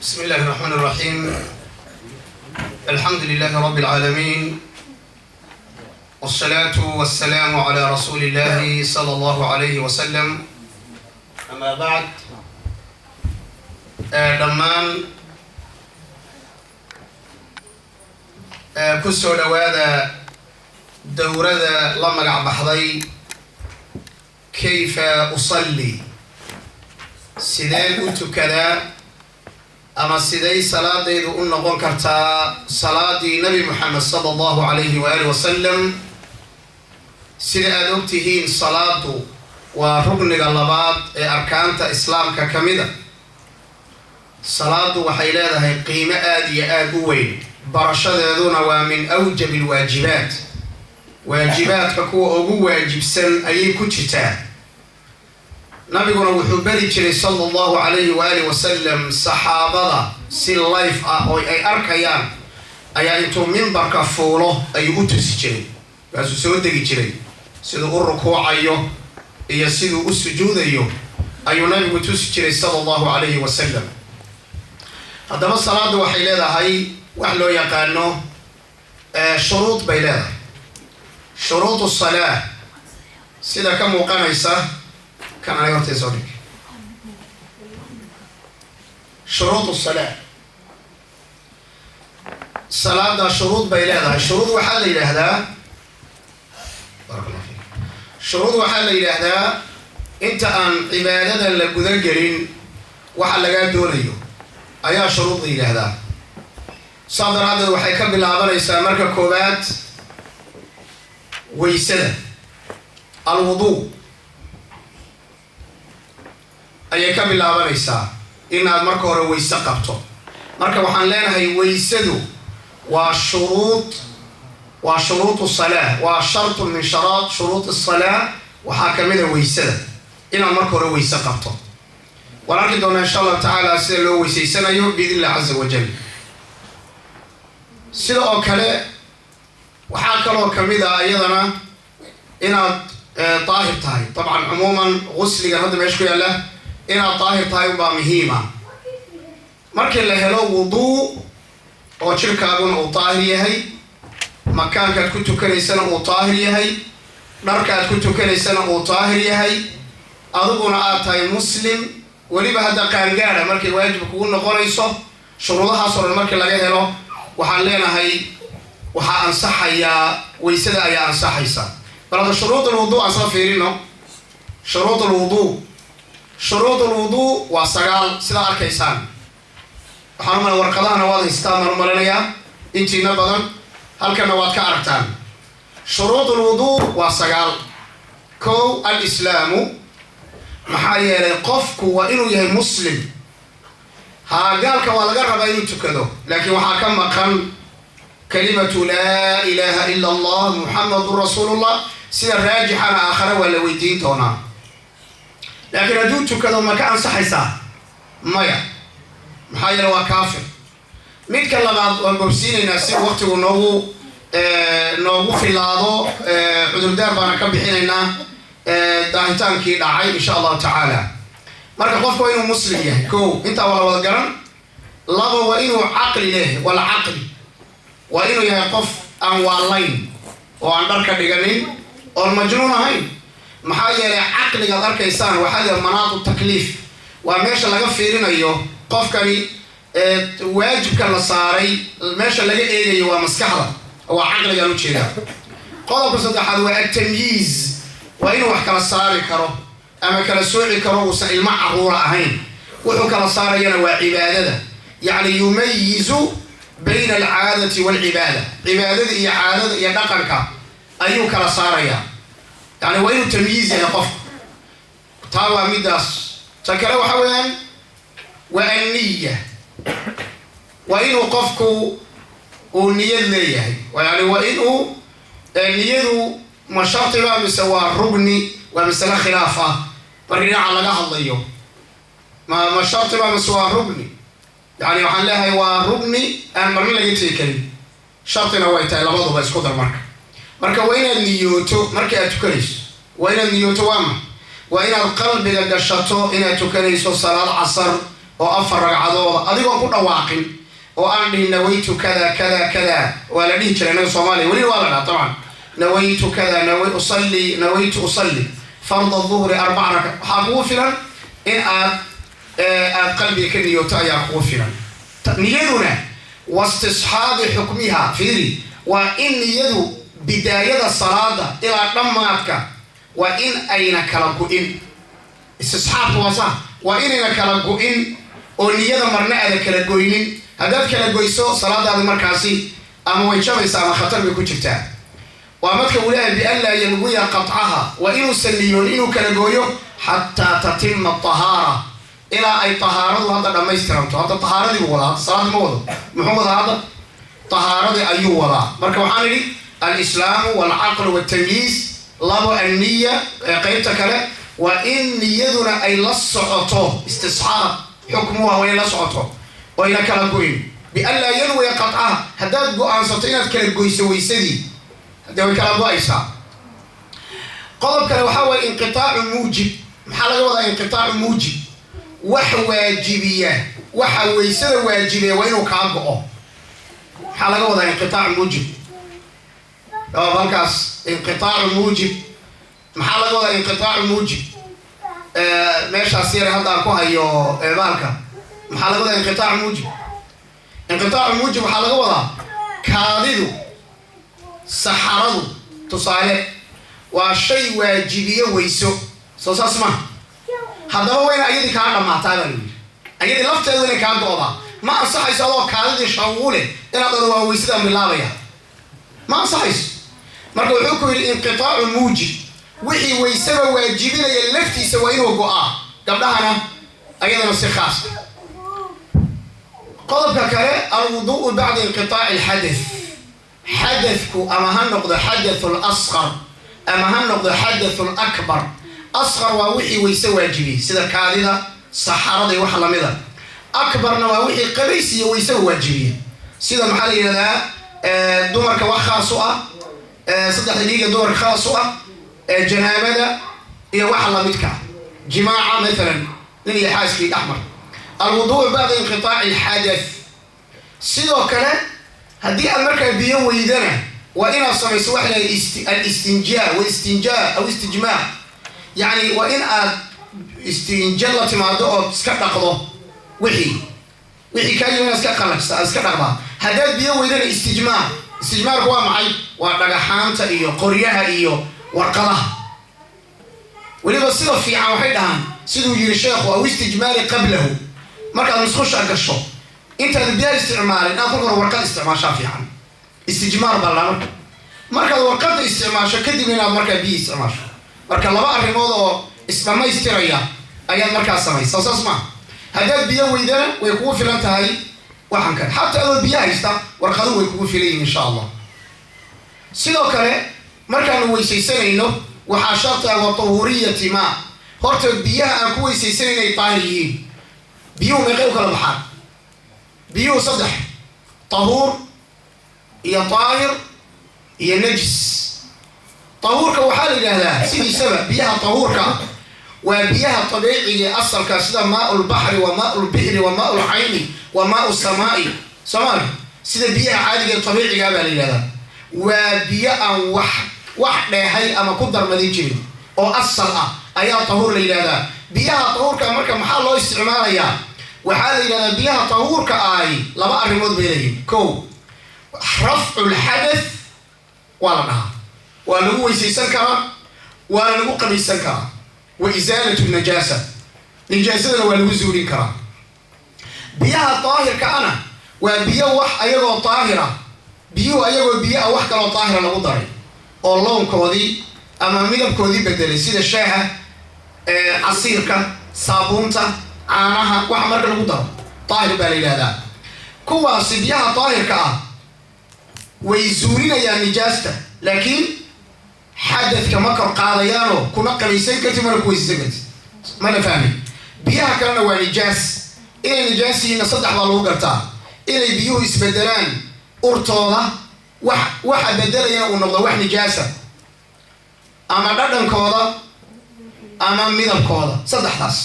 بسم الله الرحمن الرحيم. الحمد لله رب العالمين، والصلاة والسلام على رسول الله صلى الله عليه وسلم. أما بعد، dhammaan ku soo dhowaada dowrada la magac baxday "Kayfa usalli", sideen u tukadaa ama siday salaadaydu u noqon kartaa salaadii Nabi Moxamed sala Allahu calayhi waaalih wasalam. Sida aada og tihiin, salaadu waa rugniga labaad ee arkaanta Islaamka ka mid a. Salaadu waxay leedahay qiimo aada iyo aada u weyn, barashadeeduna waa min awjab alwaajibaat, waajibaadka kuwa ugu waajibsan ayay ku jirtaa. Nabiguna wuxuu beri jiray sala Allahu calayhi waaalih wasalam saxaabada si live ah oo ay arkayaan ayaa intuu mimbarka fuulo ayuu u tusi jiray, kaasuu soo degi jiray. Siduu u rukuucayo iyo siduu u sujuudayo ayuu Nabigu tusi jiray sala Allahu calayhi wasalam. Haddaba salaaddu waxay leedahay wax loo yaqaano shuruud bay leedahay, shuruud salaa. Sida ka muuqanaysa kan aniga hortay soo dhig, shuruud salaa, salaada shuruud bay leedahay. Shuruud waxaa la yidhaahdaa, barak Allah fik, shuruud waxaa la yidhaahdaa inta aan cibaadadan la guda gelin waxa lagaa doonayo ayaa shuruud la yidhaahdaa. Saa daraaddeed waxay ka bilaabanaysaa marka koowaad waysada, alwuduu ayay ka bilaabanaysaa, inaad marka hore weyse qabto. Marka waxaan leenahay weysadu waa shuruud, waa shuruud salaa, waa shartun min shuruud salaa. Waxaa kamid a weysada, inaad marka hore weyse qabto. Waan arki doonaa insha Allahu tacaala sida loo weysaysanayo biidn illah caza wajal. Sida oo kale waxaa kaloo kamid ah iyadana inaad daahir tahay. Dabcan cumuuman gusligan hadda meesha ku yaalla, inaad daahir tahay unbaa muhiima. Markii la helo wuduu oo jirkaaguna uu daahir yahay, makaankaad ku tukanaysana uu daahir yahay, dharkaad ku tukanaysana uu daahir yahay, adiguna aad tahay Muslim, weliba hadda qaangaada markay waajib kugu noqonayso, shuruudahaas oo dhan markii laga helo, waxaan leenahay waxaa ansaxayaa, waysada ayaa ansaxaysa. Bal hadda shuruud alwuduu aan sla fiirino. Shuruud alwuduu, shuruud alwuduu waa 9, sidaa arkaysaan. Waxaan umala warqadahana waad haystaan baan u malinayaa intiina badan, halkana waad ka aragtaan. Shuruud alwuduu waa 9. Kow, alislaamu. Maxaa yeelay qofku waa inuu yahay Muslim. Haa, gaalka waa laga rabaa inuu tukado, laakiin waxaa ka maqan kalimatu laa ilaaha ila Allah Muxamadun rasuulullah. Sida raajixana aakhare waa la weydiin doonaa. Laakiin hadduu tukado ma ka ansaxaysaa? Maya. Maxaa yeele waa kaafir. Midka labaad waan bobsiinaynaa si waqtigu noogu filaado, cudurdaar baana ka bixinaynaa daahitaankii dhacay insha Allahu tacaala. Marka qofku waa inuu Muslim yahay, ko intaa waa la wada garan. Laba, waa inuu caqli leeyahay, walcaqli, waa inuu yahay qof aan waalayn oo aan dharka dhiganin oon majnuun ahayn. Maxaa yeelay caqligaad arkaysaan waxaa leeyahay manaatu takliif, waa meesha laga fiirinayo qofkani waajibka la saaray, meesha laga eegayo waa maskaxda, waa caqligaan ujeedaa. Qodobka saddexaad waa atamyiiz, waa inuu wax kala saari karo ama kala sooci karo, uusan ilmo caruura ahayn. Wuxuu kala saarayana waa cibaadada, yacni yumayizu bayna alcaadati waalcibaada, cibaadada iyo caadada iyo dhaqanka ayuu kala saarayaa. Yani waa inuu tamyiiz yahay qofku. Taa waa midaas. Ta kale waxa weeyaan waa anniya, waa inuu qofku uu niyad leeyahay. Yani waa inuu niyadu ma shartiba mise waa rugni? Waa masale khilaaf ah marka dhinaca laga hadlayo. Ma shartiba mise waa rugni? Yani waxaan leeyahay waa rugni aan marna laga tegi karin, shartina way tahay, labaduba isku dar. Marka waa inaad niyooto marka aad tukanayso. Waa inaad niyooto. Waa ma waa inaad qalbiga gashato inaad tukanayso salaad casar. Oo Oo 4 ragcadooda adigoon ku dhawaaqin oo aan dhihin "nawaytu kada kada kada". Waa la dhihi jiray innaga Soomaaliya, weli waa la dhaha dabcan, "nawaytu kada, usalli, nawaytu usalli farda duhri 4 raka". Waxaa kugu filan in aad qalbiga ka niyooto ayaa kugu filan. Niyaduna wastisxaabi xukmiha, fiiri, waa in niyadu bidaayada salaada ilaa dhammaadka waa in ayna kala go'in. Istisxaabka waa saa, waa inayna kala go'in oo niyada marna aada kala goynin. Haddaad kala goyso, salaadaadi markaasi ama way jabaysaa ama khatar bay ku jirtaa. Waa marka uu leeyahay "bian laa yanwiya qatcaha", waa inuusan niyoon inuu kala gooyo "xataa tatima tahaara", ilaa ay tahaaradu hadda dhammaystiranto. Hadda tahaaradii buu wadaa, hadda salaadii ma wado. Muxuu wadaa hadda? Tahaaradii ayuu wadaa. Marka waxaan idhi alislaamu walcaqlu waltamyiiz, labo, anniya. Qeybta kale waa in niyaduna ay la socoto, istisxaab xukmuha waa inay la socoto oo ayna kala goyn, "bian laa yanwiya qatcaha". Haddaad go'aansato inaad kala goyso weysadii, haddee way kala go'aysaa. Qodob kale waxaa waye inqitaacu muujib. Maxaa laga wadaa inqitaacu muujib? Wax waajibiya, waxa weysada waajibiya waa inuu kaa go'o. Maxaa laga wadaa inqitaacu muujib? Jawaab halkaas. Inqitaacu muujib, maxaa laga wadaa inqitaacu muujib? Meeshaas yare hadda aan ku hayo baalka, maxaa laga wadaa inqitaacu muujib? Inqitaacu muujib waxaa laga wadaa kaadidu, saxaradu, tusaale, waa shay waajibiye weyso, soo saas maha? Haddaba wayna ayadii kaa dhammaataa baa la yidhi, ayadii lafteedu inay kaa go'daa. Ma ansaxayso adoo kaadidii shawule inaad odo "waa weysadaan bilaabaya", ma ansaxayso. Marka wuxuu ku yidhi inqitaacu muujib, wixii weysaba waajibinaya laftiisa waa inuu go'aa, gabdhahana ayadana si khaas. Qodobka kale, alwudu'u bacda inqitaaci alxadath. Xadathku ama ha noqdo xadathu lasqar ama ha noqdo xadathu lakbar. Asqar waa wixii weyse waajibiyey, sida kaadida, saxarada iyo waxa lamida. Akbarna waa wixii qabays iyo weyseba waajibiye, sida, maxaa la yidhahdaa, dumarka wax khaas u ah, saddexda dhiiga dumarka khaas u ah, janaabada iyo waxa lamidka, jimaaca mathalan nin iyo xaaskii dhexmar. Alwudu'u bacda inqitaaci alxadath. Sidoo kale haddii aad markaa biyo weydana, waa inaad samayso waxa la alistinjaa walistinjaa aw istijmaac, yacni waa in aad istinja la timaado ood iska dhaqdo wixii kaa yimi, inaad iska qalajsa, aad iska dhaqdaa. Haddaad biyo weydana, istijmaar. Istijmaarku waa maxay? Waa dhagaxaanta iyo qoryaha iyo warqadaha. Weliba sida fiican waxay dhahaan, siduu yiri sheekhu, "aw istijmaari qablahu", markaad musqusha gasho intaad biyaha isticmaalin inaad kolka hore warqad isticmaashaa fiican. Istijmaar baa la marka markaad warqadda isticmaasho kadib inaad markaa biyi isticmaasho. Marka laba arrimood oo isdhammaystiraya ayaad markaa samaysa, saas maa? Haddaad biyo weydana way kugu filan tahay waxan kale, xataa adoo biyo haysta warqaduhu way kugu filan yihin, insha Allah. Sidoo kale markaanu weysaysanayno waxaa sharti ah wa tahuuriyati maa, horta biyaha aan ku weysaysanayna ay daahir yihiin. Biyuhu meeqay u kala baxaan? Biyuhu saddex: tahuur iyo daahir iyo najis. Tahuurka waxaa la yidhaahdaa sidiisaba biyaha tahuurka waa biyaha dabiiciga ee asalka, sida maau lbaxri wa maau lbi'ri wa maau lcayni wa maau samaai, soomaali, sida biyaha caadiga ee dabiiciga baa la yidhahdaa. Waa biyo aan wax dheehay ama ku darmadin jirin oo asal ah ayaa tahuur la yidhahdaa. Biyaha tahuurka marka maxaa loo isticmaalayaa? Waxaa la yidhahdaa biyaha tahuurka ahi laba arrimood bay leeyihin. Ko, rafcu lxadath waa la dhahaa, waa lagu weysaysan karaa, waana lagu qabaysan karaa, wa isaalatu najaasa, nijaasadana waa lagu zuulin karaa. Biyaha daahirka ana waa biyo wax ayagoo daahira, biyuhu ayagoo biyo ah wax kaloo daahira lagu daray oo loonkoodii ama midabkoodii bedelay, sida shaaha, casiirka, saabuunta, caanaha, waxa marka lagu daro daahir baa la yidhahdaa. Kuwaasi biyaha daahirka ah way zuulinayaan nijaasta, laakiin xadadka ma kor qaadayaanoo kuma qabaysan kartid mana ku weysaysan kartid. Mana fahmay? Biyaha kalena waa nijaas. Inay nijaas yihiinna saddex baa lagu gartaa: inay biyuhu isbedelaan urtooda, waxa bedelayana uu noqdo wax nijaasa, ama dhadhankooda ama midabkooda, saddexdaas.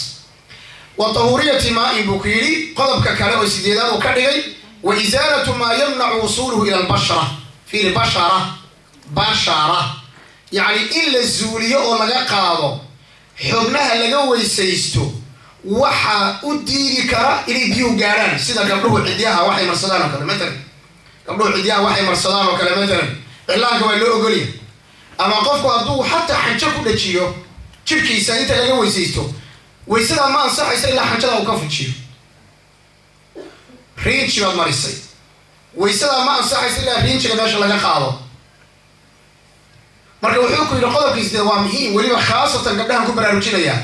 Wa tahuuriyati maa-in buu ku yidhi. Qodobka kale oo sideedaad uu ka dhigay, wa isaalatu maa yamnacu wusuuluhu ila albashara. Fiiri, bashara, bashara, yacni in la zuuliyo oo laga qaado xubnaha laga weysaysto waxa u diidi kara inay biyuhu gaadhaan, sida gabdhuhu cidyaha waxay marsadaan oo kale matalan. Gabdhuhu cidyaha waxay marsadaan oo kale matalan, cillaanka waa loo ogolya. Ama qofku hadduu xataa xanjo ku dhajiyo jirkiisa inta laga weysaysto, weysadaa ma ansaxaysa ilaa xanjada uu ka fujiyo. Riinji baad marisay, weysadaa ma ansaxaysa ilaa riinjiga meesha laga qaado. Marka wuxuu ku yidhi qodobkii sideed waa muhiim, weliba khaasatan gabdhahan ku baraarujinaya,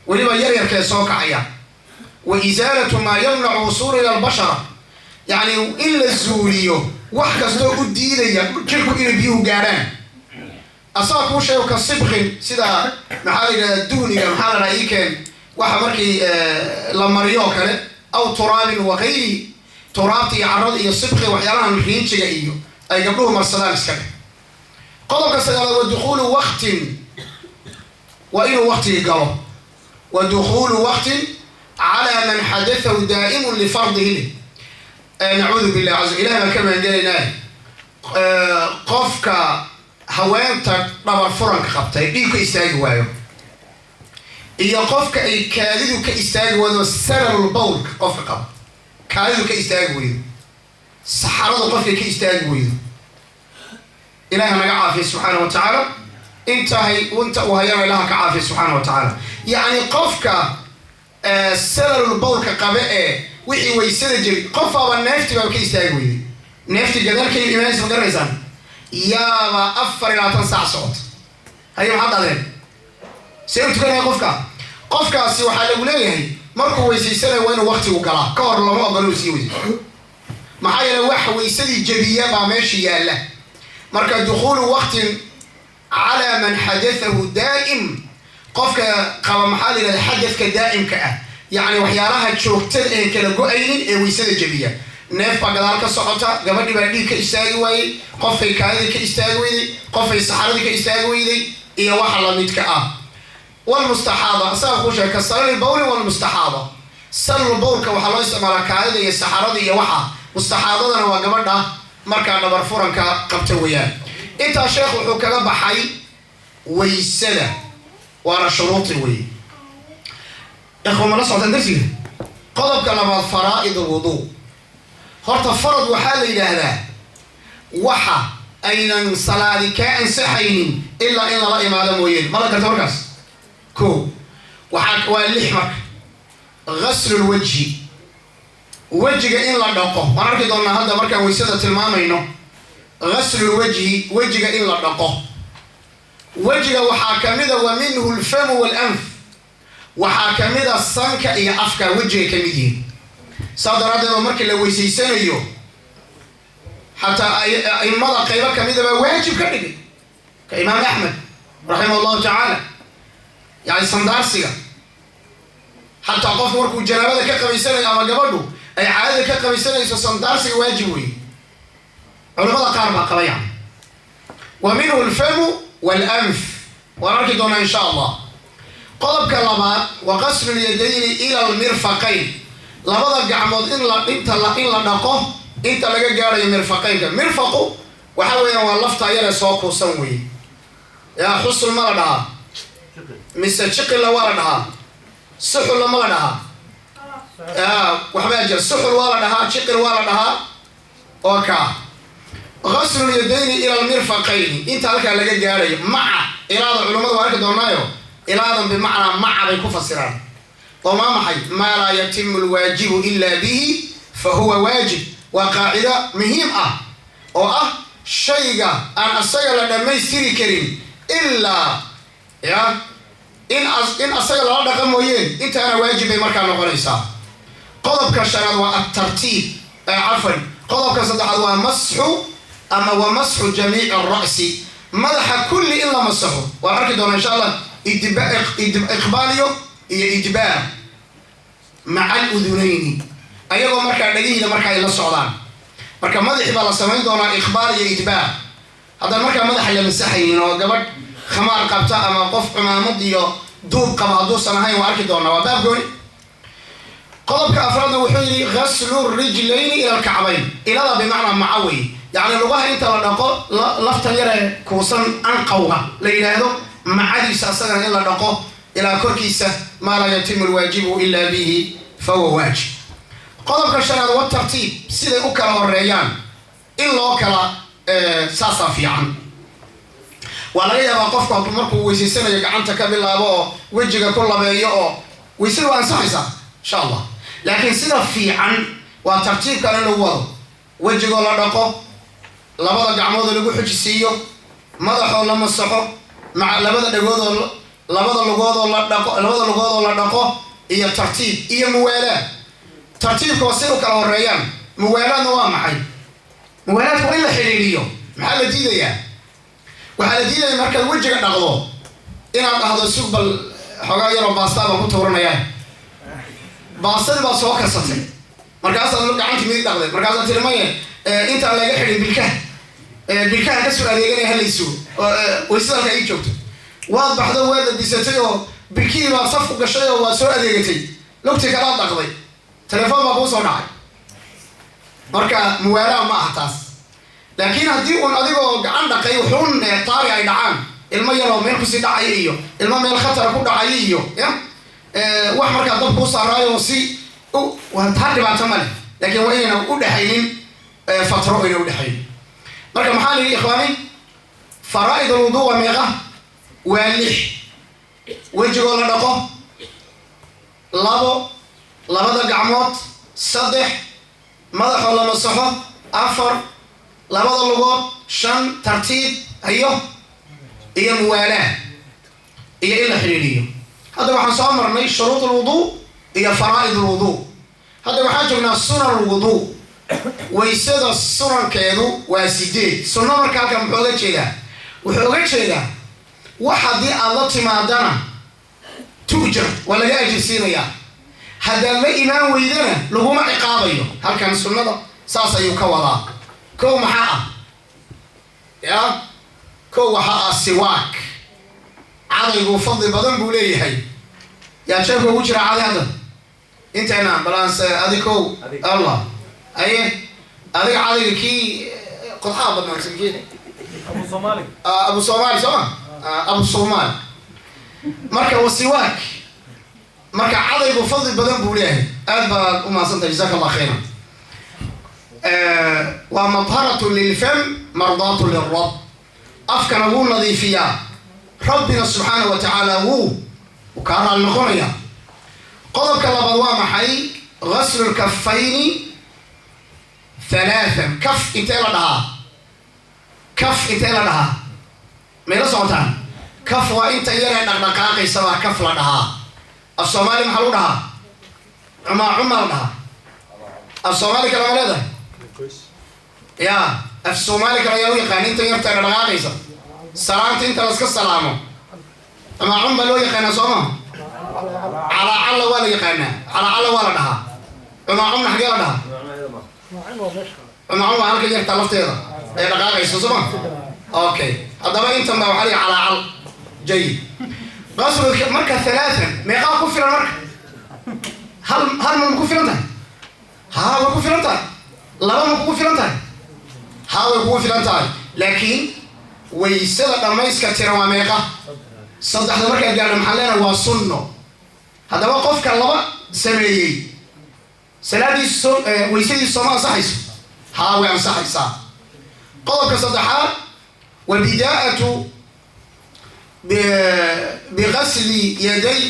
weliba yaryarkee soo kacaya. Wa isaalatu maa yamnacu wusuula ila albashara, yacni in la zuuliyo wax kastoo u diidaya jirku inay biyuhu gaadhaan. Asaga kuu sheego, ka sibqin, sida maxaa la yidhahda, duhniga, maxaa la dhaha, ikeen waxa markii la mariyo oo kale, aw turaabin wa gayrihi, turaabta iyo carrada iyo sibqi, waxyaalahan riinjiga iyo ay gabdhuhu marsadaan iska dheh. Qodobka sagaalaad, wa dukhuulu waqtin, waa inuu waqtigi galo. Wa dukhuulu waqtin calaa man xadatahu daa'imun lifardihi. Nacuudu billah caza, ilahi baan ka magangelaynaa. Qofka haweenta dhabar furanka qabtay, dhiig ka istaagi waayo, iyo qofka ay kaadidu ka istaagi waydo, salalul bawlka qofka qaba, kaadidu ka istaagi weydo, saxaradu qofkay ka istaagi weydo, ilaha naga caafiya subxaana wa tacaala. Intahay inta uu hayana ilaha ka caafiya subxaana wa tacaala. Yacni qofka salalul bawlka qabe ee wixii waysada jiri, qofaaba neefti baaba ka istaagi weyday, neefti gadaalkay imaanaysa, ma garanaysaan? Yaaba 24 saac socota. Haye, maxaad dhahdeen? See u tukanaya qofka? Qofkaasi waxaa lagu leeyahay markuu weysaysanayo waa inuu waktigu galaa, ka hor lama ogolo uu sii weysaysto. Maxaa yeele wax weysadii jabiya baa meesha yaalla. Marka dukhuulu waqtin calaa man xadatahu daa'im, qofka qaba maxaa la yidhahda, xadadka daa'imka ah, yacni waxyaalaha joogtada een kala go-aynin ee weysada jabiya. Neef baa gadaal ka socota, gabadhii baa dhiig ka istaagi waayey, qofkay kaadidii ka istaagi weyday, qofay saxaradii ka istaagi weyday iyo waxa lamidka ah. Walmustaxaada asaga kuu sheegay, ka salali bawlin walmustaxaada. Salal bawlka waxaa loo isticmaalaa kaadida iyo saxarada iyo waxa. Mustaxaadadana waa gabadha markaa dhabar furanka qabta weeyaan. Intaa sheekh wuxuu kaga baxay waysada, waana shuruudi weeye. Ikhwa, ma la socotaan darsiga? Qodobka labaad, faraa'id alwuduu. Horta farad waxaa la yidhaahdaa waxa aynan salaadi kaa ansaxaynin ilaa in lala imaado mooyeen. Ma la garta markaas? Ko waxaa waa lix. Marka ghaslu lwajhi, wejiga in la dhaqo, waan arki doonaa hadda markaan waysada tilmaamayno. Ghaslulwajhi, wejiga in la dhaqo. Wejiga waxaa kamida, wa minhu alfamu waalanf, waxaa kamida sanka iyo afka, wejiga ka mid yihiin. Saa daraaddeed oo markii la weysaysanayo xataa aimada qaybo kamida baa waajib ka dhigay, ka Imaam Axmed raximah allahu tacaala. Yani sandaarsiga xataa qofku markuu janaabada ka qabaysanayo ama gabadhu ay caadada ka qabaysanayso, sandaarsiga waajib weeye. Culamada qaar baa qaba. Yani wa minhu alfamu waalanf, waan arki doonaa insha Allah. Qodobka labaad, wa qaslu lyadayni ila almirfaqayn, labada gacmood in la inta in la dhaqo inta laga gaarayo mirfaqaynka. Mirfaqu waxa weeyaan waa lafta yare soo kuusan weeye. Yaa xusul ma la dhahaa mise jiqilla waa la dhahaa, suxulla ma la dhahaa? Ya waxbaa jira, suxul waa la dhahaa, jiqil waa la dhahaa. Oo kaa gaslu lyadayni ila almirfaqayni inta halkaa laga gaarayo. Maca ilaada culummadu waa arki doonaayo, ilaadan bimacnaa maca bay ku fasiraan. Oo maa maxay? Maa laa yatimu alwaajibu ila bihi fa huwa waajib. Waa qaacida muhiim ah oo ah shayga aan asaga la dhammaystiri karin ilaa ya in asaga lala dhaqa mooyeen, intaana waajib bay markaa noqonaysaa. Qodobka shanaad waa atartiib, cafwan, qodobka saddexaad waa masxu ama wa masxu jamiici ara'si, madaxa kulli in la masaxo. Waan arki doonaa insha Allah iqbaaliyo iyo idbaar maca aludunayni, ayagoo markaa dhagihiina markaa ay la socdaan. Marka madaxii baa la samayn doonaa iqbaal iyo idbaar. Haddaan markaa madaxa la masaxaynin oo gabadh khamaar qabta ama qof cumaamad iyo duub qaba hadduusan ahayn, waa arki doonaa, waa baab gooni. Qodobka afraadna wuxuu yidhi ghaslu rijlayni ila alkacbayn. Ilada bimacnaa maca wey, yacni lugaha inta la dhaqo, laftan yaree kuusan anqawga la yidhaahdo macadiisa, asagana in la dhaqo ilaa korkiisa. Maa laa yatimu alwaajibu ila bihi fahuwa waajib. Qodobka shanaad wa tartiib, siday u kala horeeyaan in loo kala saasaa fiican. Waa laga yaabaa qofku hadduu markuu weysaysanayo gacanta ka bilaabo oo wejiga ku labeeyo oo weysada waa ansaxaysaa, insha Allah, laakiin sida fiican waa tartiibkan in lagu wado: wejigoo la dhaqo, labada gacmoodoo lagu xujisiiyo, madaxoo la masaxo, maca labada dhagoodoo, labada lugoodoo la dhaqo, labada lugoodoo la dhaqo, iyo tartiib iyo muwaalaad. Tartiibka waa say u kala horeeyaan. Muwaalaadna waa maxay? Muwaalaadka waa in la xidhiidhiyo. Maxaa la diidayaa? Waxaa la diidaya markaad wejiga dhaqdo inaad dhahdo, "Sug bal, xoogaa yaroo baastaa baan ku tuuranayaa." Baastadii baad soo karsatay, markaasaad gacantii midig dhaqday, markaasaad tiri, "Maye, intaan laga xidhin bilkaha, bilkaha kasoo adeeganaya, halaysugo, waysada halka ii joogto." Waad baxdo, waad labisatay oo bilkihii baad saf ku gashay oo waad soo adeegatay, lugtii kalaad dhaqday, telefoon baa kuu soo dhacay. Marka muwaalaa ma aha taas. Laakiin haddii uun adigoo gacan dhaqay wuxuun taari ay dhacaan, ilmo yaroo meel kusii dhacaya iyo ilmo meel khatara ku dhacaya iyo ya wax markaa dab kuu saaraayo, si waa taa dhibaato ma leh, laakiin waa inayna u dhexaynin fatro, ayna udhexaynin. Marka maxaa la yidhi, ikhwaani? Faraa'id alwuduu waa meeqa? Waa lix: wejigoo la dhaqo, labo, labada gacmood, saddex, madaxoo la masaxo, afar, labada lugood, shan, tartiib iyo muwaalaa iyo in la xidhiidhiyo. Hadda waxaan soo marnay shuruud alwuduu iyo faraa'id alwuduu. Hadda waxaan joognaa sunan alwuduu. Waysada sunankeedu waa sideed sunno. Marka halkan muxuu oga jeedaa? Wuxuu oga jeedaa wax haddii aad la timaadana tu'jar, waa laga ajirsiinayaa, haddaad la imaan weydana laguma ciqaabayo. Halkan sunnada saas ayuu ka wadaa. Kow maxaa ah? Ya, kow waxaa ah siwaak. Cadaygu fadli badan buu leeyahay. Yaa jeebka ugu jira caday hadda intayna balans? Adi kow. Allah, aye, adiga cadayga kii qodxaha badnaa kii? Abu Somali. Abu Somali, soo ma? Abu Somaali. Marka wasiwaak, marka cadaygu fadli badan buu leeyahay. Aad baad u mahadsantahay, jazaka Allah khayran. Waa madharatu lilfam, mardaatu lilrab. Afkana wuu nadiifiyaa, Rabbina subxaana wa tacaala wuu kaa raali noqonaya. Qodobka labaad waa maxay? Gaslu lkafayni halaathan. Kaf intee la dhahaa? Kaf intee la dhahaa? Mayla socotaan? Kaf waa inta yaree dhaqdhaqaaqaysa baa kaf la dhahaa. Af Soomaali maxaa lagu dhahaa? Cumaa, cumaa la dhahaa. Af Soomaali kale ma leedahay? Ya, af Soomaali kale ayaa u yaqaan inta yarta dhaqdhaqaaqaysa? Salaamta inta laska salaamo cumaa cum baa loo yaqaanaa, soo ma? Calaacalla waa la yaqaanaa, calaacalla waa la dhahaa. Cumaa cumna xagee la dhahaa? Cumaa cum waa halka yarta lafteeda ee dhaqaaqaysa, soo ma? Okay, haddaba intan baa waxaa la calaacal. Jayid. Qasru marka halaathan meeqaa ku filan? Marka hal hal ma ku filan tahay? Haa, way ku filan tahay. Laba ma kugu filan tahay? Haa, way kugu filan tahay. Laakiin waysada dhammayska tiran waa meeqa? Saddexda. Markaa gaadho maxaan leenahay? Waa sunno. Haddaba qofka laba sameeyey, salaadiisu soo waysadiisu sooma ansaxayso? Haa, way ansaxaysaa. Qodobka saddexaad wa bidaa'atu bigasli yaday,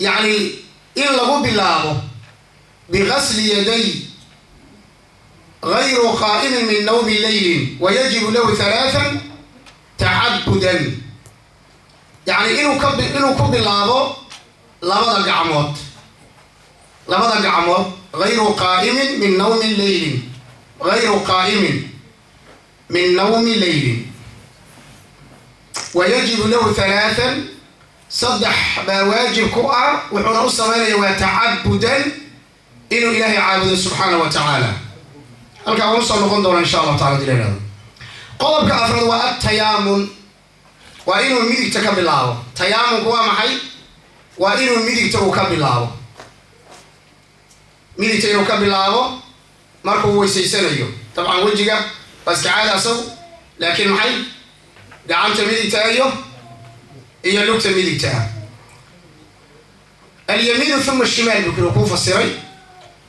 yacni in lagu bilaabo bigasli yaday gayru qaa'imin min nawmi leylin, wayajibu lahu halaathan tacabudan. Yacni inuu ku bilaabo labada gacmood, labada gacmood. Gayru qaa'imin min nawmi leylin, gayru qaa'imin min nawmi leylin, wayajibu lahu halaathan, saddex baa waajib ku ah. Wuxuuna u samaynaya waa tacabudan, inuu Ilaahay caabudo subxaana wa tacaala. Halkaa waan usoo noqon doona, insha Allahu tacala, dila ihahdo. Qodobka afraad waa attayaamun, waa inuu midigta ka bilaabo. Tayaamunku waa maxay? Waa inuu midigta uu ka bilaabo. Midigta inuu ka bilaabo markuu weysaysanayo. Dabcan wejiga waa iska caada asagu, laakiin maxay gacanta midigta iyo lugta midigta ah. Alyamiinu uma shimaal buu kuli kuu fasiray.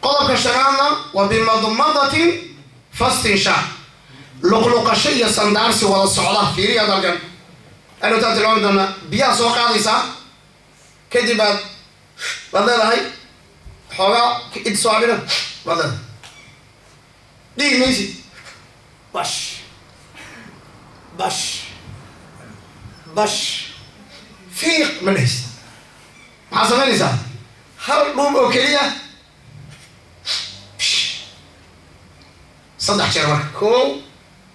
Qodobka shanaadna wa bimadmadatin fastinshaaq, luqluqasho iyo sandaarsi wada socda. Fiiriya dalkan hadhowtaan tilmaami doonaa. Biyaha soo qaadaysaa, kadib baad leedahay xoogaa id soo adhina baad leedahay, dhihi maysid bash bash bash fiiq ma dhehaysid. Maxaa samaynaysaa? Hal dhuub oo keliya saddex jeer marka, kow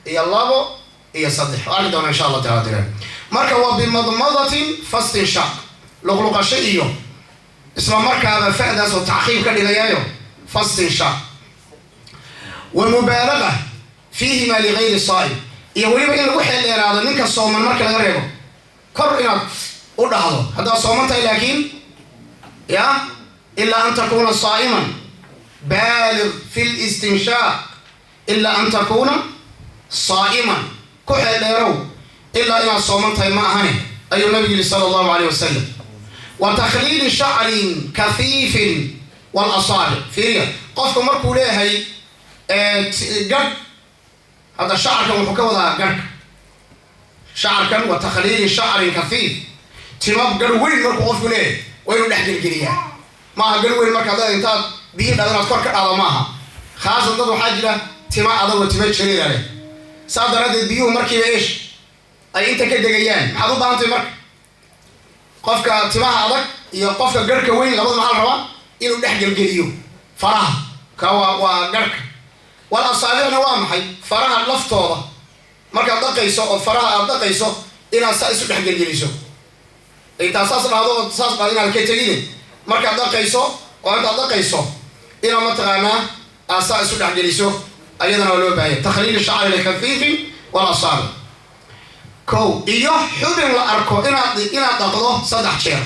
iyo labo iyo saddex. Waa arki doona insha Allah taala tira. Marka waa bimadmadatin fastinshaaq, luqluqasho iyo isla markaaba fa'daas oo tacqiib ka dhigayaayo fastinshaaq. Wa mubaalaga fiihima ligayri saa'im, iyo weliba in lagu xeeldheeraado ninka sooman marka laga reebo, kor inaad u dhahdo haddaad sooman tahay, laakiin ya ilaa an takuuna saa'iman, baalig fi listinshaaq, ilaa an takuuna saa'iman, ku xeeldheerow ilaa inaad sooman tahay ma ahani, ayuu nabigu yihi sala allahu alayh wasalam. Wa takhliili shacrin kafiifin walasaabic. Fiiriya, qofku markuu leeyahay gadh, hadda shacarkan wuxuu ka wadaa garhka. Shacarkan wa takhliili shacrin kafiif, timab garh weyn markuu qofku leeyahay waa inuu dhex gelgeliyaa. Maaha garh weyn markaad leedahay intaad biyi dhado inaad kor ka dhado maaha. Khaasan dad waxaa jira tima adagoo tima jareera leh, saa daraaddeed biyuhu markiiba ish ay inta ka degayaan. Maxaad u baahantay marka? Qofka timaha adag iyo qofka garhka weyn labada maxaa la rabaa? Inuu dhex gelgeliyo faraha. Ka waa garhka. Wal asaabicna waa maxay? Faraha laftooda markaad dhaqayso oo faraha aad dhaqayso inaad saa isu dhex gelgeliso, intaad saas dhahdo oo saas dhahdo inaad ka tegine, markaad dhaqayso oo intaad dhaqayso inaad mataqaanaa aad saa isu dhex geliso, ayadana waa loo baahanya. Takhliili shacri lkafiifi wal asaabic. Kow iyo xubin la arko inaad dhaqdo saddex jeer,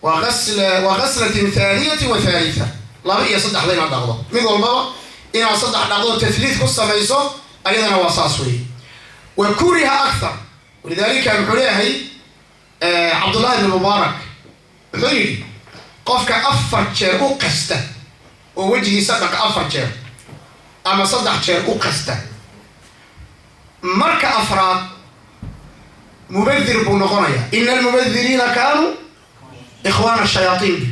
wa ghaslatin thaaniyati wa thalitha, laba iyo saddexda inaad dhaqdo, mid walbaba inaad saddex dhaqdo, tathliid ku samayso, ayadana waa saas weeye. Wa kuriha akthar. Walidaalika muxuu leeyahay Cabdullahi ibn Mubaarak? Wuxuu yidhi qofka afar jeer u qasta oo wejigiisa dhaqa afar jeer ama saddex jeer u qasta, marka afraad mubadir buu noqonayaa. Ina almubadiriina kaanuu ikhwaana shayaatiin bu.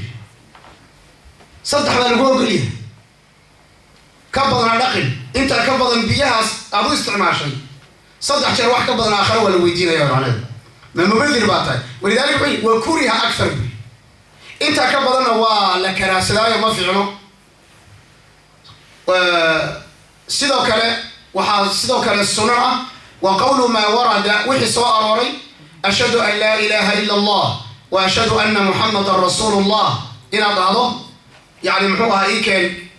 Saddex baa lagu ogolyahay, ka badana dhaqin. Intaa ka badan biyahaas aad u isticmaashay saddex jeer wax ka badan, aakhare waa la weydiinaya macnaheedu, ma mubadir baa tahay? Walidalika wuxuu wa kuriha akthar bu, intaa ka badanna waa la karaahsadaayo, ma fiicno. Sidoo kale waxaa sidoo kale sunan ah wa qawlu maa warada, wixii soo arooray, ashhadu an laa ilaha ila allah wa ashhadu anna muxamadan rasuulu llah, inaad dhahdo. Yani muxuu ahaa ii keen,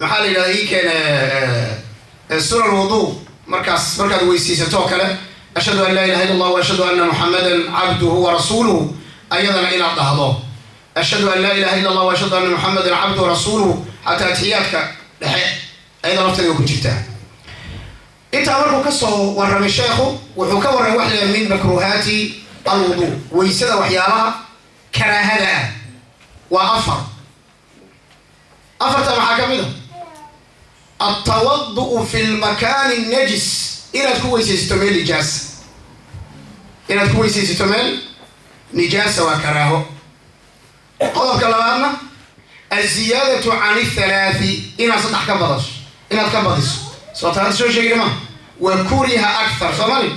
maxaa la yidhahda, ii keen sunan wudu. Markaas markaad weysiisato oo kale, ashhadu an laa ilaha illa allah wa ashhadu anna muxamadan cabduhu wa rasuuluhu, ayadana inaad dhahdo ashhadu an laa ilaha illa allah wa ashhadu anna muxamadan cabduhu rasuuluhu, xataa atixiyaadka dhexe ayada lafteeda way ku jirtaa. Intaa markuu kasoo warramay sheekhu, wuxuu ka warramay wax la min makruuhaati alwudu, weysada waxyaalaha karaahada ah waa afar. Afarta maxaa ka mid a? Altawadu'u fi lmakaani najis, inaad ku weysaysato meel nijaasa. Inaad ku weysaysato meel nijaasa waa karaaho. Qodobka labaadna alziyaadatu can athalaati, inaad saddex ka badaso, inaad ka badiso. Soo ta hadda soo sheegina ma wa kuriha akthar soomali,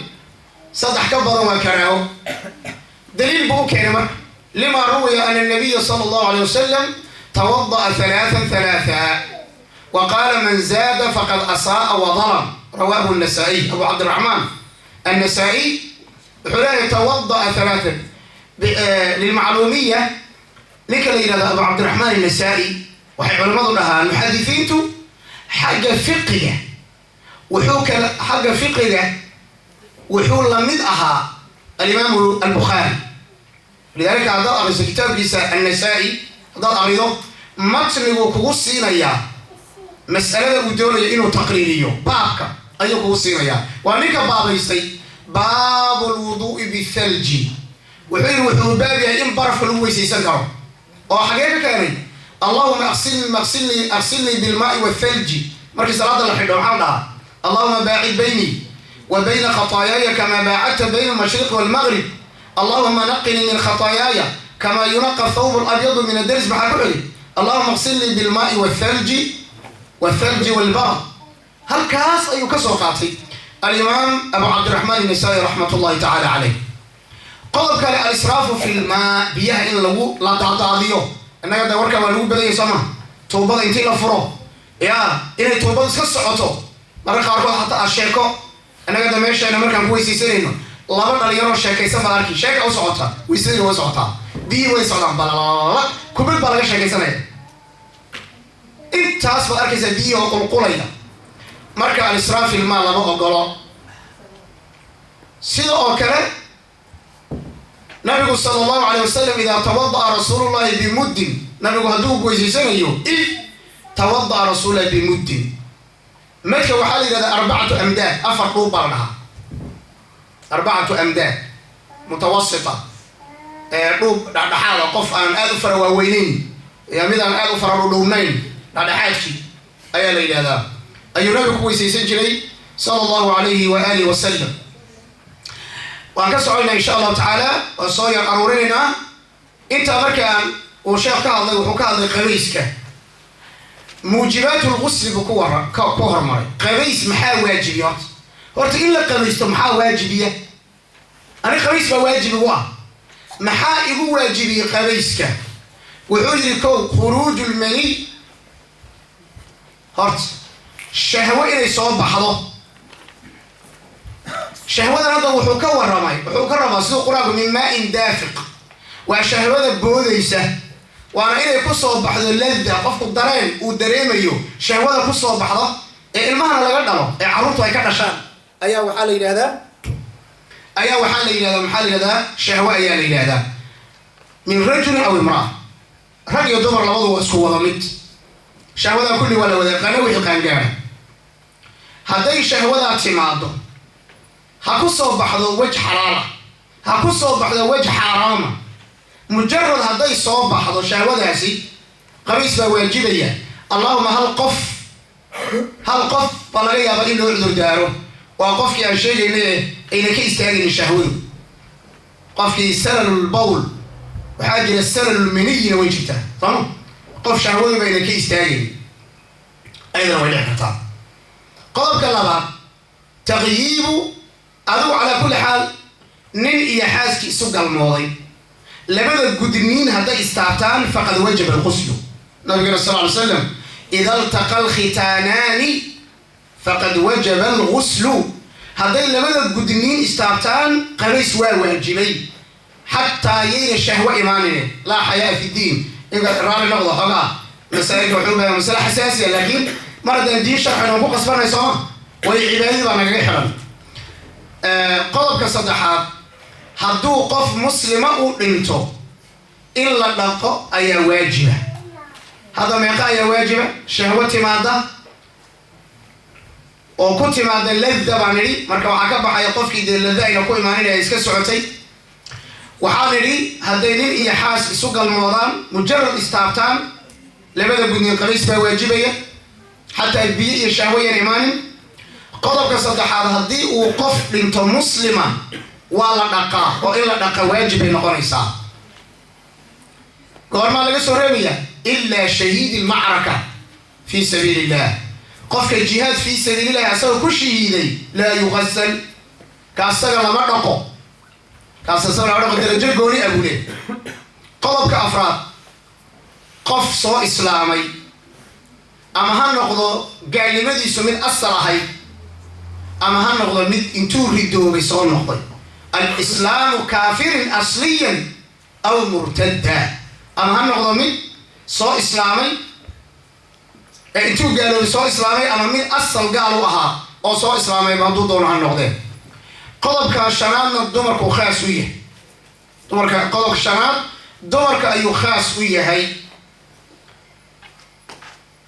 saddex ka badan waa karaaho. Daliil buu u keenay marka, lima ruwiya ana nabiya sala allahu alayh wasalam tawada'a halaathan halaatha wa qaala man zaada faqad asaaa wa dalam, rawaahu النasaa'iy. Abu Cabdiraxmaan النasaa'iy wuxuu leeyahay tawada'a halaathan. Lilmacluumiya, ninka la yidhahdo Abu Cabdiraxmaan النasaa'i waxay culimmadu dhahaan muxadisiintu xagga fiqiga wuxuu kala xagga fiqiga wuxuu la mid ahaa alimaamu Albukhaari. Lidalika haddaad akriso kitaabkiisa Annasaa'i, haddaad akrido Matniguu kugu siinayaa mas'alada uu doonayo inuu taqriiriyo, baabka ayuu kugu siinayaa. Waa ninka baabaystay baabu lwuduu'i bithalji. Wuxuu yidhi wuxuu baab yahay in barafka lagu weysaysan karo, oo xagee ka keenay? Allahuma aqsilnii aqsilnii bilmaai wathalji. Markii salaada la xidho maxaa la dhahaa? Allahuma baacid baynii wa bayna khataayaaya kama baacadta bayna almashriqi walmaghrib, allahuma naqinii min khataayaaya kama yunaqa thawb alabyadu min addaris. Maxaa ku xigay? Allahuma aqsilnii bilmaai wathalji walbarad. Halkaas ayuu ka soo qaatay alimaam Abu Cabdiraxmaan Inasaa'i raxmat ullahi tacaala caleyh. Qodob kale, alisraafu fi lmaa, biyaha in lagu la daadaadiyo. Innaga de warkaa waa lagu badanyay, soo ma? Tuubada intii la furo ya inay tuubadu iska socoto marka qaarkood, xataa a sheeko. Innaga de meesheena markaan ku weysaysanayno laba dhalinyaroo sheekaysan baad arki, sheeka u socota, weysadina way socotaa, biyihii way socdaan, balalala, kubad baa laga sheekaysanaya. Intaas baad arkaysaa biyihii oo qulqulaya. Marka alisraaf filmaa lama ogolo. Sida oo kale nabigu sala allahu alayh wasalam, idaa tawada'a rasuulullahi bimuddin, nabigu hadduu weyshaysanayo, id tawada'a rasuulullahi bimuddin. Madka waxaa la yidhahdaa arbacatu amdaad, afar dhuub baa la dhahaa, arbacatu amdaad mutawasita, dhuub dhexdhexaada, qof aan aada u fara waaweyneyn iyo mid aan aada u fara dhudhuubnayn, dhexdhexaadkii ayaa la yidhahdaa, ayuu nabigu ku weysaysan jiray sala allahu alayhi wa alihi wasalam. Waan ka socoynaa insha allahu tacaala, waan soo yar aruurinaynaa intaa. Markaan uu sheekh ka hadlay, wuxuu ka hadlay qabayska, muujibaat lgusli buu ku wara ku hormaray. Qabays maxaa waajibiya? Horta in la qabaysto maxaa waajibiya? Ani qabays baa waajib igu ah. Maxaa igu waajibiyey qabayska? Wuxuu yidhi: kow, khuruuju lmaniy, horta shahwo inay soo baxdo. Shahwadan hadda wuxuu ka warramay, wuxuu ka rabaa siduu Qur-aanku min maain daafiq, waa shahwada boodaysa, waana inay ku soo baxdo ladda, qofku dareen uu dareemayo. Shahwada ku soo baxdo ee ilmahana laga dhalo ee carruurtu ay ka dhashaan ayaa waxaa la yidhahdaa, maxaa la yidhahdaa? Shahwo ayaa la yidhahdaa. Min rajulin aw imra'a, rag iyo dumar labadu waa isku wada mid. Shahwadaa kulli waa la wada yaqaana, wixii qaangaara. Hadday shahwadaa timaado, ha ku soo baxdo wej xalaala, ha ku soo baxdo wej xaaraama, mujarad hadday soo baxdo shahwadaasi, qabiis baa waajibaya. Allahuma hal qof baa laga yaabaa in loo cudur daaro, waa qofkii aan sheegayna ayna ka istaagaynin shahwadu, qofkii salalul bawl. Waxaa jira salalulminiyina, way jirtaa, sooma? Qof shahwadu bayna ka istaagaynin ayadana way dhici kartaa. Qodobka labaad, taqyiibu. Adigu calaa kulli xaal, nin iyo xaaskii isu galmooday, labada gudniin hadday istaabtaan, faqad wajaba alquslu. Nabigana sal ly slam, ida altaqa alkhitaanaani faqad wajaba alguslu. Hadday labada gudniin istaabtaan, qabays waa waajibay, xataa yayna shahwo imaanine. Laa xayaa fi diin. Inka raali noqdo, xoogaa masaa'ilka wuxuu bahay masale xasaasiya, laakiin mar haddaan diin sharxin oon ku qasbanay, sooma? Way cibaadadii baa nagaga xidhan. Qodobka saddexaad, hadduu qof muslima uu dhinto, in la dhaqo ayaa waajiba. Hadda meeqa ayaa waajiba? Shahwo timaada oo ku timaada ladda baan nidhi. Marka waxaa ka baxaya qofkii dee ladda ayna ku imaanin ee iska socotay. Waxaa nidhi hadday nin iyo xaas isu galmoodaan, mujarad istaabtaan labada gudniin, qabiis baa waajibaya, xataa biyo iyo shahwo yan imaanin. Qodobka saddexaad, haddii uu qof dhinto muslima, waa la dhaqaa, oo in la dhaqa waajib bay noqonaysaa. Goormaa laga soo reebaya? Ilaa shahiidi lmacraka fi sabiili illah. Qofka jihaad fii sabiilillahi asagoo ku shahiiday, laa yuqasal, ka asaga lama dhaqo, kaas asaga lama dhaqo, darajo gooni ah buu leey. Qodobka afraad, qof soo islaamay, ama ha noqdo gaalnimadiisu mid asal ahayd, ama ha noqdo mid intuu ridoobay soo noqday, alislaamu kaafirin asliyan aw murtadda, ama ha noqdo mid soo islaamay ee intuu gaaloobay soo islaamay, ama mid asal gaal u ahaa oo soo islaamayba hadduu doono ha noqdeen. Qodobka shanaadna dumarku khaas u yahay. Dumarka, qodobka shanaad dumarka ayuu khaas u yahay.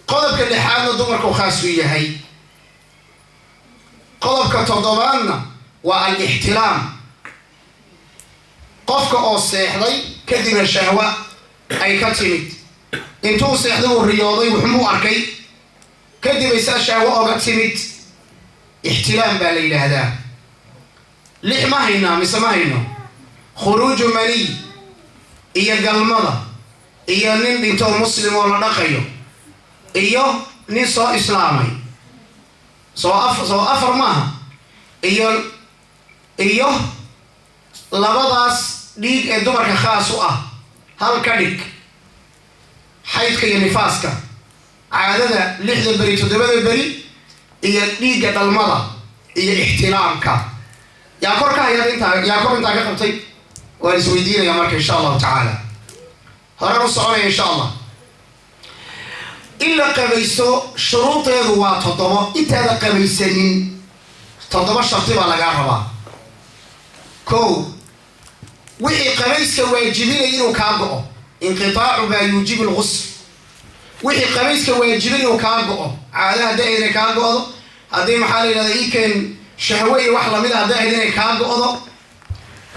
Qodobka lixaadna dumarku khaas u yahay. Qodobka toddobaadna waa al-ixtilaam, qofka oo seexday kadibna shahwa ay ka timid. Intuu seexday uu riyooday, wuxumuu arkay, kadib ay saa shahwo oga timid, ixtilaam baa la yidhaahdaa. Lix ma haynaa mise ma hayno? Khuruuju maniy iyo galmada iyo nin dhintoo muslim oo la dhaqayo iyo nin soo islaamay, soo afar maaha, iyo labadaas dhiig ee dumarka khaas u ah hal ka dhig, xaydka iyo nifaaska, caadada 6da beri, 7da beri, iyo dhiigga dhalmada iyo ixtilaamka. Yaa kor ka hayaad intaa? Yaa kor intaa ka qabtay? Waan isweydiinaya marka, insha Allahu tacaala horaan u soconaya, insha Allah. In la qabaysto shuruudeedu waa 7. Intaada qabaysanin 7 sharti baa lagaa rabaa. Kow, wixii qabayska waajibinaya inuu kaa go'o, inqitaacu maa yuujibu lghusl. Wixii qabayska waajibin inuu kaa go'o, caada hadday ahayd inay kaa go'do, haddii maxaa la yidhahda iikeen shahwe iyo wax lamid a hadday ahayd inay kaa go'do.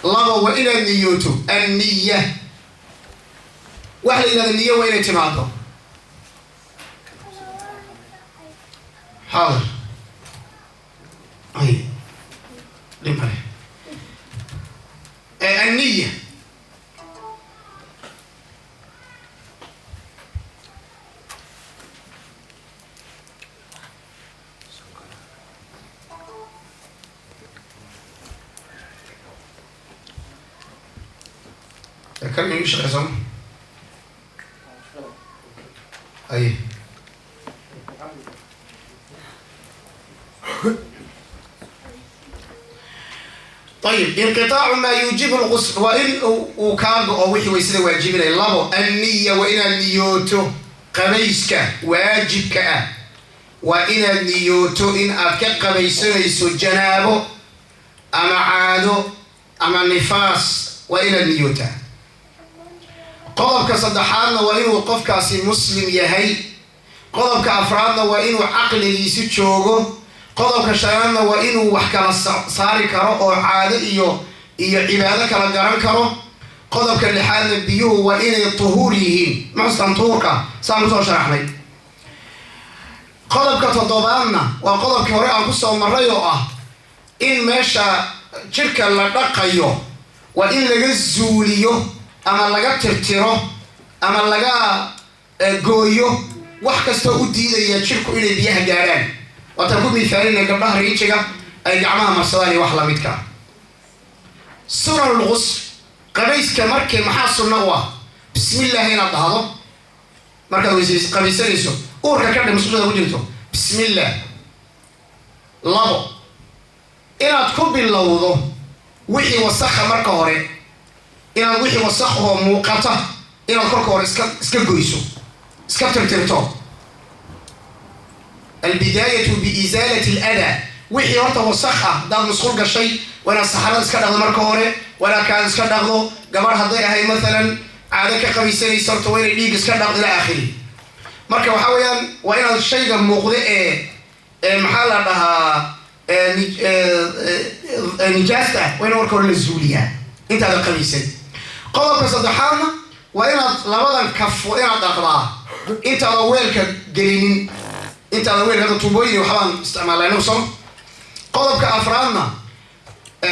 Laba, waa inaad niyooto, anniya wax la yidhahda niyo waa inay timaado. Xaadir, ay dhib male. Anniya kan igu shaqeysan ay. Ayib, inqiaacu maa yuujibu lqusl waa in uu kaa go-o wixii waysada waajibinaya. Labo, anniya waa inaad niyooto qabayska waajibka ah, waa inaad niyooto in aad ka qabaysanayso janaabo ama caado ama nifaas, waa inaad niyootaa. Qodobka saddexaadna waa inuu qofkaasi muslim yahay. Qodobka afraadna waa inuu caqligiisu joogo. Qodobka shanaadna waa inuu wax kala saari karo oo caado iyo cibaado kala garan karo. Qodobka lixaadna biyuhu waa inay tuhuur yihiin, muxustan tuhuurka saan kusoo sharaxnay. Qodobka toddobaadna waa qodobkii hore aan kusoo marray oo ah in meesha jidhka la dhaqayo waa in laga zuuliyo ama laga tirtiro ama laga gooyo wax kastoo u diidaya jidhku inay biyaha gaarhaan. Waataan ku miithaalinay gabdhaha riijiga ay gacmaha marsadaan iyo wax lamidka. Sunan lqusl, qabayska markii maxaa sunno u ah? Bismillaah inaad dhahdo markaad weysays qabaysanayso, uurka ka dhim musqushada ku jirto, bismillaah. Labo, inaad ku bilowdo wixii wasakha marka hore, inaad wixii wasakhoo muuqata inaad kolka hore iska goyso, iska tirtirto. Albidaayatu biisaalati aladaa, wixii horta wasakh ah haddaad musqul gashay waa inaad saxarada iska dhaqdo marka hore, waa inaad kaada iska dhaqdo. Gabarh hadday ahayd mathalan caado ka qabaysanaysa, horta waa inay dhiig iska dhaqdo ilaa aakhiri. Marka waxaa weeyaan waa inaad shayga muuqda ee maxaa la dhahaa nijaasta ah waa in marka hore la zuuliyaa intaada qabaysan. Qodobka saddexaadna waa inaad labadan kaf waa inaad dhaqdaa intaada weelka gelinin, intaada weelka hadda tuubooyin waxbaan isticmaalaa inagu soo. Qodobka afraadna,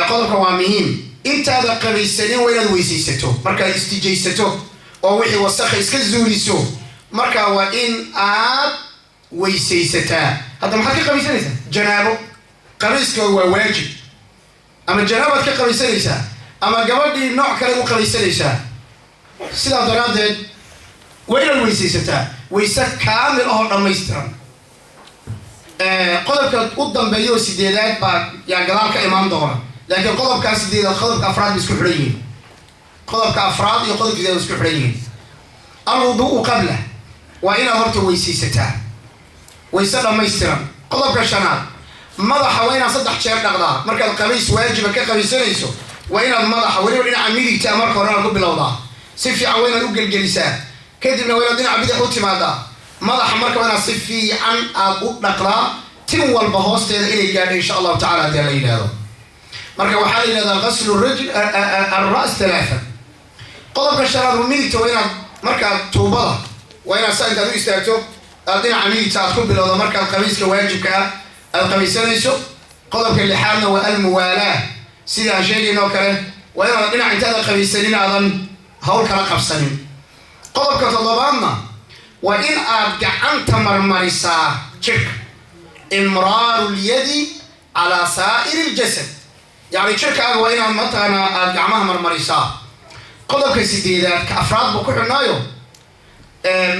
qodobka waa muhiim, intaada qabaysanin waa inaad weysaysato. Markaad istijaysato oo wixii wasakha iska zuuliso, marka waa in aad weysaysataa. Hadda maxaad ka qabaysanaysaa? Janaabo. Qabayska waa waajib, ama janaabaad ka qabaysanaysaa ama gabadhii nooc kale u qabaysanaysaa. Sidaa daraaddeed waa inaad weysaysataa wayse kaamil ahoo dhammaystiran. Qodobka u dambeeya oo sideedaad baa yaa gadaal ka imaan doona, laakiin qodobkaa sideedaad qodobka afraad bay isku xidhan yihiin. Qodobka afraad iyo qodobka sideedaad isku xidhan yihiin. Alwudu'u qabla, waa inaad horta weysaysataa wayse dhammaystiran. Qodobka shanaad, madaxa waa inaad 3 jeer dhaqdaa. Markaad qabays waajiba ka qabaysanayso waa inaad madaxa weliba dhinaca midigta marka hore inaad ku bilowdaa, si fiican waa inaad u gelgelisaa, kadibna waa inaad dhinaca bidix u timaadaa, Madaxa marka waa inaad si fiican aad u dhaqdaa, tin walba hoosteeda inay gaadho, insha Allahu tacala, haddii la yidhahdo. Marka waxaa la yidhahdaa غسل الرجل الرأس ثلاثا. Qodobka shanaad, midigta waa inaad markaad tuubada, waa inaad saa intaad u istaagto aad dhinaca midigta aad ku bilowdo markaad qabayska waajibka ah aad qabaysanayso. Qodobka lixaadna waa الموالاة. Sida aan sheegayno oo kale, waa inaadan dhinac intaadan qabaysanin aadan hawl kala qabsanin. Qodobka toddobaadna waa in aad gacanta marmarisaa jirka, إمرار اليد على سائر الجسد, yacni jirkaaga waa inaad mataqaanaa aada gacmaha marmarisaa. Qodobka sideedaad ka afraad buu ku xidhnaayo,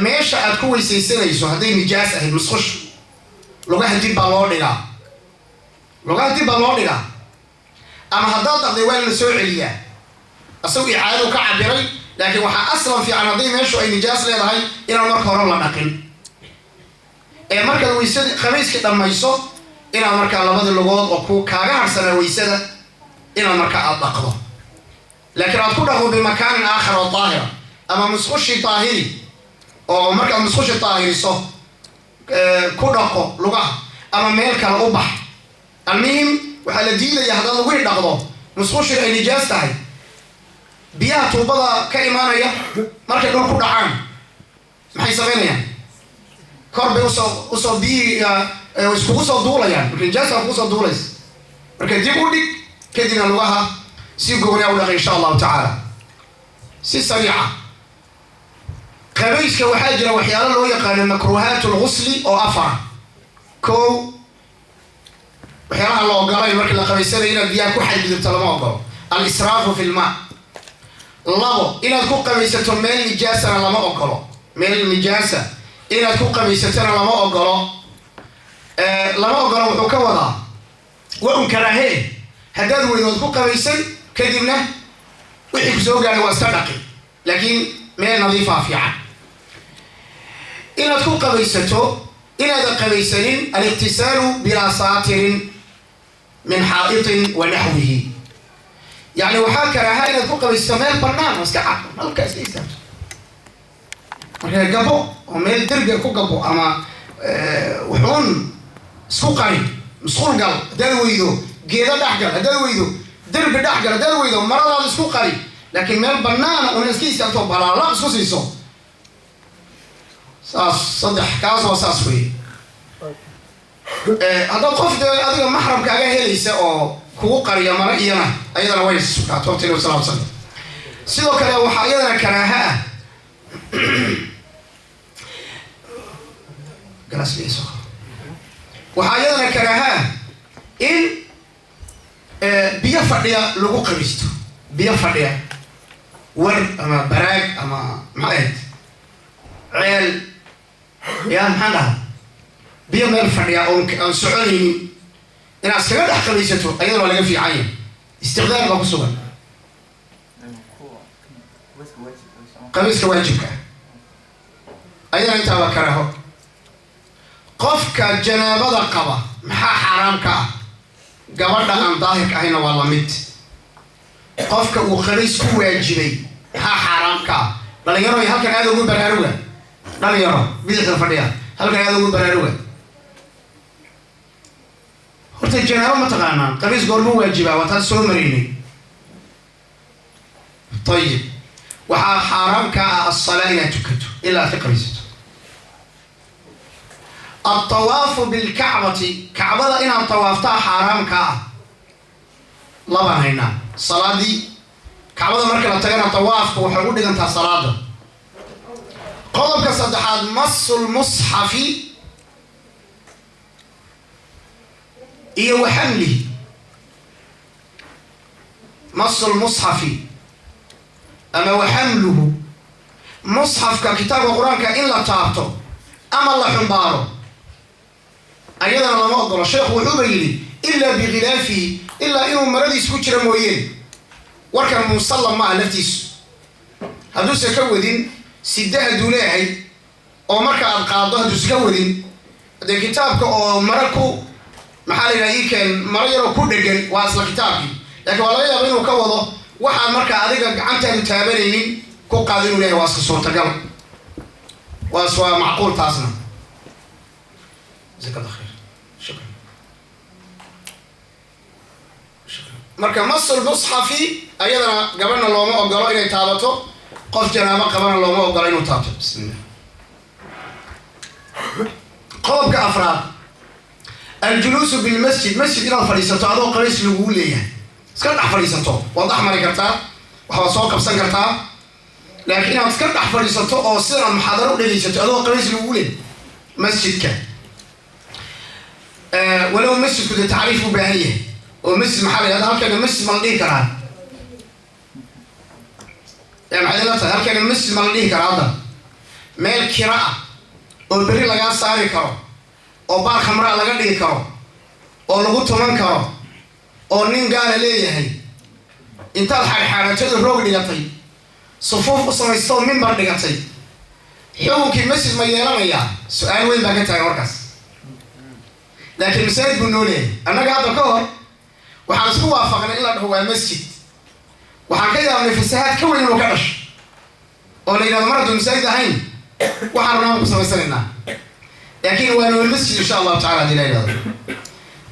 meesha aad ku weysaysanayso hadday nijaas ahayd, musqusha, lugaha dib baa loo dhigaa, lugaha dib baa loo dhigaa, ama haddaad dhaqday waa in la soo celiyaa. Isagu icaadadu ka cabiray, laakiin waxaa aslan fiican hadday meeshu ay nijaas leedahay inaan marka hore la dhaqin, ee markaad weysada qabayska dhammayso inaad markaa labadii lugood oo ku kaaga harsanaa weysada inaad markaa aad dhaqdo, laakiin aad ku dhaqdo بمكان آخر oo daahira ama musqushii daahiri, oo markaad musqushi daahiriso ku dhaqo lugaha ama meel kale u bax. Almuhim, waxaa la diidaya haddaad lugihii dhaqdo, musqushina ay nijaas tahay, biyaha tuubada ka imaanaya markay dhul ku dhacaan maxay samaynayaan? Kor bay usoo biyihii iskugu soo duulayaan. Marka nijaasta kugu soo duulaysa, marka dib u dhig, kadibna lugaha si gooniya u dhaqay, insha Allahu tacaala, si sariica. Qabayska waxaa jira waxyaalo loo yaqaano مكروهات الغسل oo afara. Kow, waxyaalaha la ogolay markii la qabaysanayo inaad biyaha ku xadgudubto lama ogolo, الإسراف في الماء. Labo, inaad ku qabaysato meel nijaasana lama ogolo, meel nijaasa inaad ku qabaysatona lama ogolo. Lama ogolo wuxuu ka wadaa waa un karaahe. Haddaad weydood ku qabaysan, kadibna wixii ku soo gaadhay waa iska dhaqi, laakiin meel nadiifaa fiican inaad ku qabaysato. Inaadan qabaysanin الاغتسال بلا ساتر من حائط ونحوه, yani waxaa karaaha inaad ku qabaysato meel banaan oo iska cad, halka iska istaagto, marka gabo oo meel derbiga ku gabo ama wuxuun isku qari. Musquul gal haddaad weydo, geedo dhex gal haddaad weydo, derbi dhex gal haddaad weydo, maradaada isku qari, laakiin meel banaana una iska istaagto, balaala isku siiso saas. Saddex kaas waa saas wey. Haddaad qof dee adiga maxramkaaga helaysa oo kugu qariya mara iyana, ayadana way sugnaato waqtiga sal slam. Sidoo kale waxaa iyadana karaaha ah galaas biyo soo qabo. Waxaa iyadana karaaha ah in biyo fadhiya lagu qabisto, biyo fadhiya, war ama baraag ama maxay ahayd, ceel ya, maxaan dhahaa, biyo meel fadhiya oon aan soconaynin inaad iskaga dhex qabaysato, ayadana waa laga fiican yahay, istiqdaar baa ku sugan. Qabayska waajibka ah ayadana intaa waa karaaho. Qofka janaabada qaba maxaa xaaraam ka ah? Gabadha aan daahirka ahayna waa lamid. Qofka uu qabays ku waajibay maxaa xaaraam ka ah? Dhalinyaro, halkan aada ugu baraaruga. Dhalinyaro bidixda fadhiya, halkan aada ugu baraaruga. Horta janaabo ma taqaanaan? Qabays goorma waajibaa? Waa taas soo maraynay. Ayib, waxaa xaaraam ka ah الصلاة inaad tukato ilaa aad ka qabaysato. الطواف بالكعبة, kacbada inaad tawaaftaa xaaraam ka ah. Labaan haynaa: salaadii kacbada marka la tagana tawaafka waxay u dhigantaa salaada. Qodobka saddexaad, مس المصحف iyo وحمله. مس المصحف ama وحمله, musxafka, kitaabka Qur-aanka in la taabto ama la xumbaaro ayadana lama ogolo. Sheekhu wuxuuba yidhi إلا بغلافه, ilaa inuu maradiis ku jira mooyeen. Warkan musallam ma ah laftiisu. Hadduusan ka wadin sida hadduu leeyahay oo marka aad qaaddo, hadduusan ka wadin dee kitaabka oo mara ku, maxaa la yidhaha, ii keen maro yaroo ku dhegan, waa isla kitaabkii. Laakiin waa laga yaaba inuu ka wado waxaan markaa adiga gacantaadu taabanaynin ku qaado inuu leeyahay, waa iska suurtagal. Waas waa macquul taasna. Jazaak Allah khayr, shukran, shukran. Marka masul musxafi ayadana gabadhna looma ogolo inay taabato, qof janaabo qabana looma ogolo inuu taabto. Bismillah. Qodobka afraad, aljuluusu bilmasjid. Masjid inaad fadhiisato adoo qabays laguu leeyahay, iska dhex fadhiisato, waad dhex mari kartaa, waxbaad soo qabsan kartaa, laakiin inaad iska dhex fadhiisato oo sidan aad muxaadaro u dhegaysato adoo qabays laguu leeyahay masjidka, walow masjidku dee tacriif u baahan yahay, oo masjid maxaa la yihahda? Halkana masjid ma la dhihi karaa? Maxay la tahay? Halkana masjid ma la dhihi karaa? Hadda meel kira ah oo berri lagaa saari karo, oo baar khamraa laga dhigi karo, oo lagu tuman karo, oo nin gaala leeyahay, intaad xaadxaadhatay oo roog dhigatay, sufuuf u samaystoo mimbar dhigatay, xukunkii masjid ma yeelanayaa? Su-aal weyn baa ka taagan markaas, laakiin masaajid buu noo leeyahay. Annaga hadda ka hor waxaan isku waafaqnay in la dhaho waa masjid. Waxaan ka yaabnay fasahaad ka weyn inuu ka dhasho oo la yidhahdo mar hadduu masaajid ahayn, waxaan rabnaa ku samaysanaynaa, laakiin waa nool masjid, insha Allahu tacala, hadii la yidhahdo.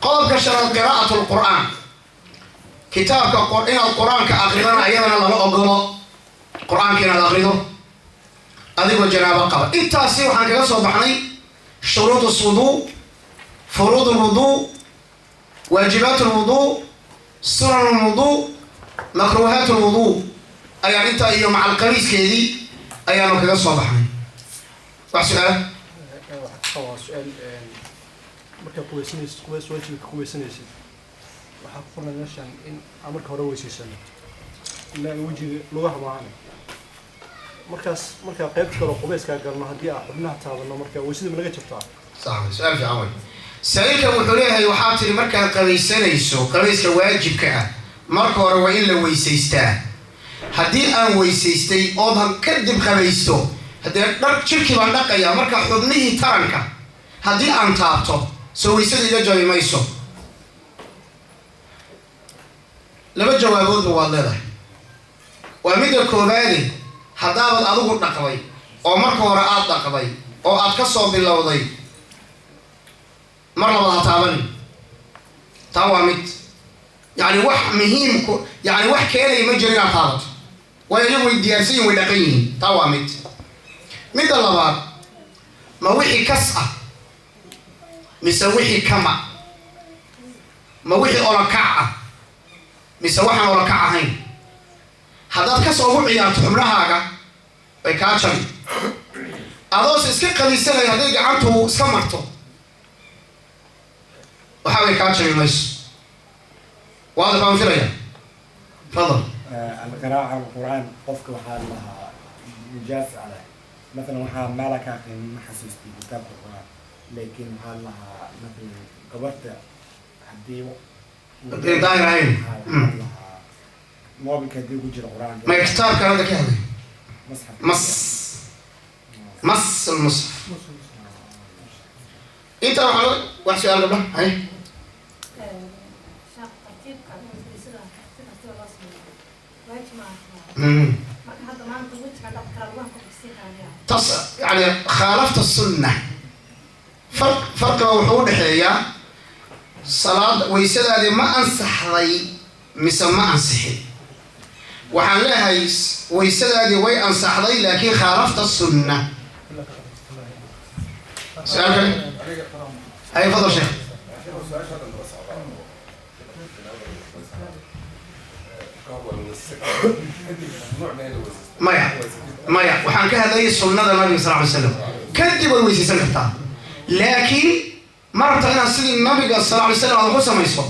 Qodobka shanaad, qiraa'at lqur'aan. Kitaabka inaad Qur-aanka aqridana iyadana lama ogolo, Qur-aanka inaad aqrido adigoo janaabo qaba. Intaasi waxaan kaga soo baxnay shuruud lwuduu, furuud lwuduu, waajibaat lwuduu, sunan lwuduu, makruuhaat lwuduu, ayaan intaa iyo macalqamiiskeedii ayaanu kaga soo baxnay. Wax su-aala? Waxaa ka qabaa su-aal. Markaa qubaysanaysid, qubays waajibka qubaysanaysid, waxaa ku qornay meeshan in aan marka hore weysaysano ilaa in wejiga lugaha maahane. Markaas markaa qaybta kale oo qubayskaa galno, haddii aan xubnaha taabano, marka weysada ma naga jabtaa? Sax wey, su-aal fiican wey. Saa-ilkan wuxuu leeyahay, waxaa tiri markaad qabaysanayso qabayska waajibka ah, marka hore waa in la weysaystaa. Haddii aan weysaystay ood kadib qabaysto, haddee dhar jirkii baan dhaqayaa, marka xubnihii taranka haddii aan taabto, soo weysada iga jabi mayso? Laba jawaaboodba waad leedahay. Waa midda koobaade, haddaabaad adigu dhaqday oo marka hore aad dhaqday oo aad ka soo bilowday, mar labaad ha taabanin. Taa waa mid, yacni wax muhiimku, yacni wax keenaya ma jiro inaad taabato, waayo iyagu way diyaarsan yihin, way dhaqan yihiin. Taa waa mid. Midda labaad, ma wixii kas ah mise wixii kama? Ma wixii olakac ah mise waxaan olakac ahayn? Haddaad kas ugu ciyaarto xubnahaaga, way kaa jabi. Adoose iska qabaysanaya hadday gacantu iska marto, waxa way kaa jabi mayso. Waadix baan filaya. Fadal. القراءة على القرآن, qofka waxaa la lahaa nijaas caleh, مثلا waxaa meela kaa qiimo ma xasuustay kitaabka Qur'aan, laakiin waxaa la lahaa مثلا gabarta haddii Haddii daahir ahayn. Waxaa la lahaa moobilka haddii ku jiro Qur'aanka. May, kitaabkan hadda ka hadlay. Masxaf. Mas mas almusxaf. Intaa waxaa wax su-aal gabdha hay? Sheekh, tartiibka sida si tartiiba loo sameeyo waajib ma aha? Marka hadda maanta wejiga dhaqi karaa, lugaha ku xigsiin karaa miyaa? Tas yani khaalafta sunna. Farqiga wuxuu u dhexeeyaa salaad waysadaadii ma ansaxday mise ma ansixin. Waxaan leeyahay waysadaadii way ansaxday, laakiin khaalafta sunna. Su-aal kale hay? Fadal, sheekh. Su-aasha hadda nala socdaa oo ka hor waa la weysaysan kadib, mamnuuc ma in la weysaysto? Maya, maya, waxaan ka hadlayay sunnada nabiga sal ly slam. Kadib way weysaysan kartaa, laakiin ma rabta inaad sidii nabiga sal lay slam aad wax u samayso.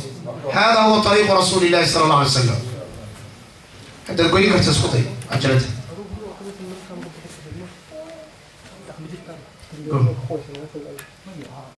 Hada huwa طariiqu rasuuli illahi sala allah alay wasalam. Haddaad goyin karta, isku day cajalada.